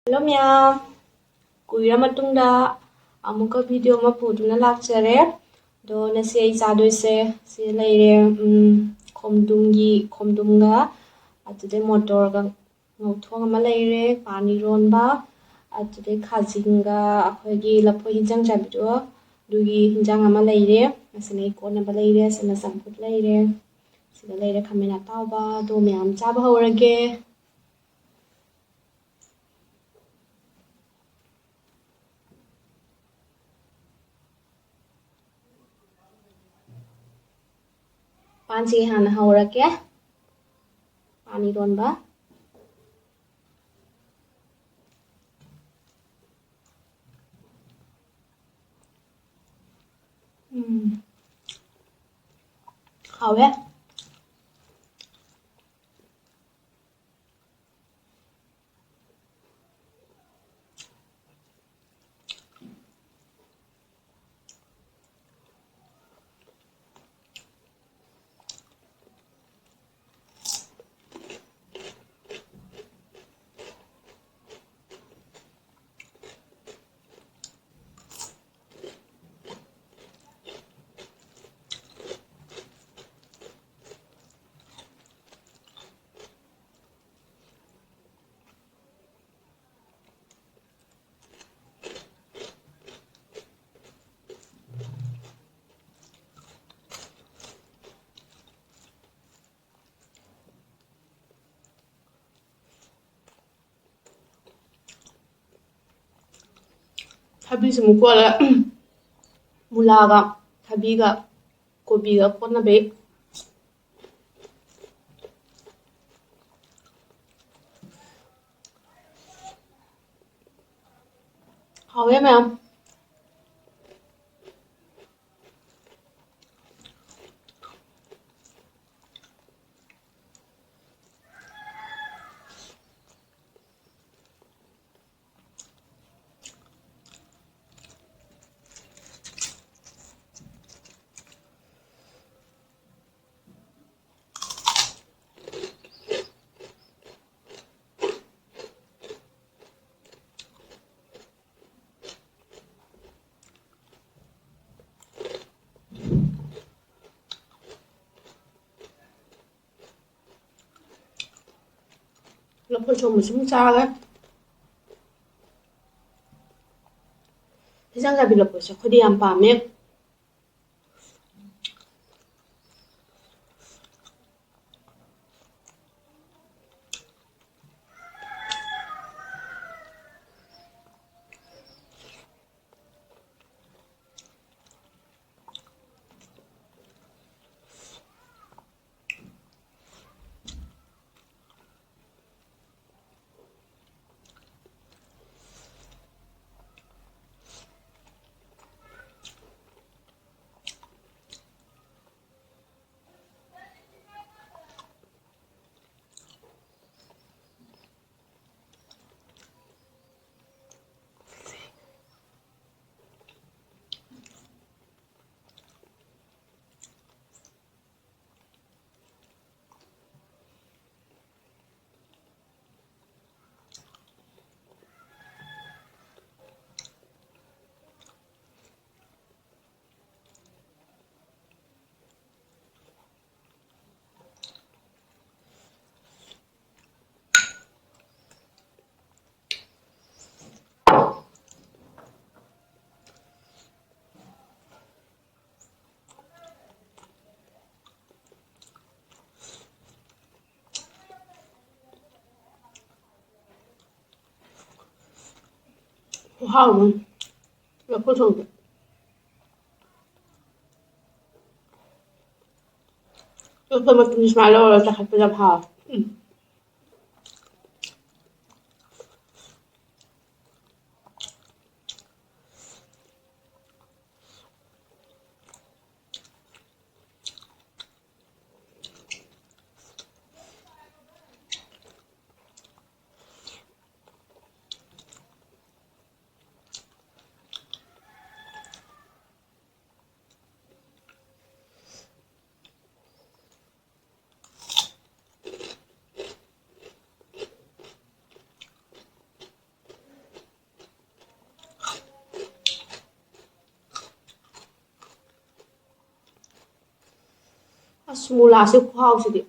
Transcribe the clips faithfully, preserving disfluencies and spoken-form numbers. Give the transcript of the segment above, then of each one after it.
Hello ꯃꯌꯥꯝ, ꯀꯨꯏꯔ ꯃꯇꯨꯡꯗ ꯑꯃꯨꯛꯀ video ꯑꯃ ꯄꯨꯗꯨꯅ ꯂꯥꯛꯆꯔꯦ꯫ ꯑꯗꯣ ꯉꯁꯤ ꯑꯩ ꯆꯥꯗꯣꯏꯁꯦ ꯁꯤ ꯂꯩꯔꯦ, ꯎꯝ, ꯈꯣꯝꯗꯨꯝꯒꯤ, ꯈꯣꯝꯗꯨꯝꯒ ꯑꯗꯨꯗꯩ ꯃꯣꯇꯣꯔꯒ ꯉꯧꯊꯣꯡ ꯑꯃ ꯂꯩꯔꯦ, ꯄꯥꯟ ꯏꯔꯣꯟꯕ, ꯑꯗꯨꯗꯩ ꯈꯥꯖꯤꯡꯒ ꯑꯩꯈꯣꯏꯒꯤ ꯂꯐꯣꯏ ꯍꯤꯟꯖꯥꯡ ꯆꯥꯕꯤꯗꯣ, ꯑꯗꯨꯒꯤ ꯍꯤꯟꯖꯥꯡ ꯑꯃ ꯂꯩꯔꯦ꯫ ꯑꯁꯤꯅ ꯑꯩ ꯀꯣꯠꯅꯕ ꯂꯩꯔꯦ, ꯑꯁꯤꯅ ꯆꯝꯐꯨꯠ ꯂꯩꯔꯦ, ꯁꯤꯗ ꯂꯩꯔꯦ ꯈꯥꯃꯦꯟ ꯑꯇꯥꯎꯕ꯫ ꯑꯗꯣ ꯃꯌꯥꯝ ꯆꯥꯕ ꯍꯧꯔꯒꯦ꯫ ꯄꯥꯟꯁꯤ ꯍꯥꯟꯅ ꯍꯧꯔꯒꯦ꯫ ꯄꯥꯟ ꯏꯔꯣꯟꯕ꯫ ꯎꯝ꯫ ꯍꯥꯎꯋꯦ꯫ ꯊꯕꯤꯁꯨ ꯑꯃꯨꯛ ꯀꯣꯠꯂꯦ꯫ ꯃꯨꯂꯥꯒ ꯊꯕꯤꯒ ꯀꯣꯕꯤꯒ ꯀꯣꯠꯅꯕꯩ꯫ ꯍꯥꯎꯋꯦ ꯃꯌꯥꯝ꯫ ꯂꯐꯣꯏ ꯊꯣꯡꯕꯁꯨ ꯑꯗꯨꯝ ꯆꯥꯔꯦ꯫ ꯍꯤꯟꯖꯥꯡ ꯆꯥꯕꯤ ꯂꯐꯣꯏꯁꯦ ꯑꯩꯈꯣꯏꯗꯤ ꯌꯥꯝ ꯄꯥꯝꯃꯦ꯫ ꯈꯨꯍꯥꯎ ꯑꯃ꯫ ꯂꯐꯨ ꯊꯣꯡꯕ꯫ ꯂꯐꯨ ꯃꯇꯨꯝ ꯁꯨꯃꯥꯏꯅ ꯂꯧꯔꯒ ꯆꯥꯈꯠꯄꯗ ꯌꯥꯝ ꯍꯥꯎꯋꯦ꯫ ꯎꯝ꯫ ꯑꯁ, ꯃꯨꯂꯥꯁꯦ ꯈꯨꯍꯥꯎꯁꯤꯗꯤ꯫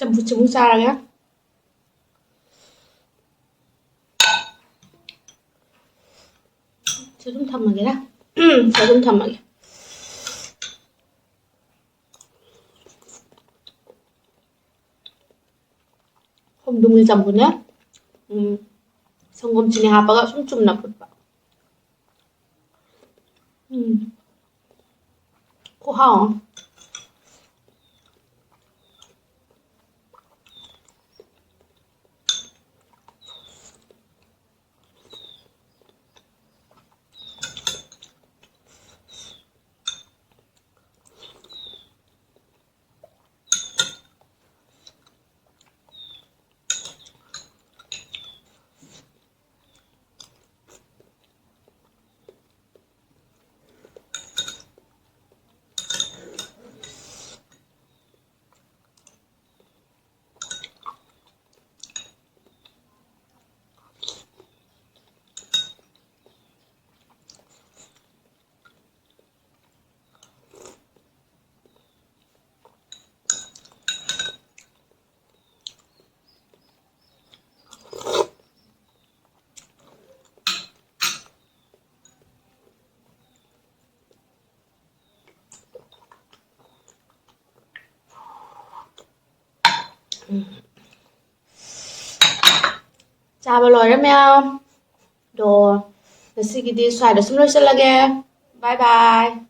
ꯆꯝꯐꯨꯠꯁꯤꯃꯨꯛ ꯆꯥꯔꯒꯦ꯫ ꯁꯤ ꯑꯗꯨꯝ ꯊꯝꯃꯒꯦꯔꯥ? ꯁꯤ ꯑꯗꯨꯝ ꯊꯝꯃꯒꯦ꯫ ꯈꯣꯡꯗ꯭ꯔꯨꯝꯒꯤ ꯆꯝꯐꯨꯠꯅꯦ꯫ ꯎꯝ, ꯁꯪꯒꯣꯝ ꯆꯤꯅꯤ ꯍꯥꯞꯄꯒ ꯁꯨꯝ ꯆꯨꯝꯅ ꯐꯨꯠꯄ꯫ ꯎꯝ, ꯈꯨꯍꯥꯎ ꯑꯃ꯫ ꯆꯥꯕ ꯂꯣꯏꯔꯦ ꯃꯌꯥꯝ꯫ ꯑꯗꯣ ꯉꯁꯤꯒꯤꯗꯤ ꯁ꯭ꯋꯥꯏꯗ ꯁꯨꯝ ꯂꯣꯏꯁꯤꯜꯂꯒꯦ꯫ Bye bye꯫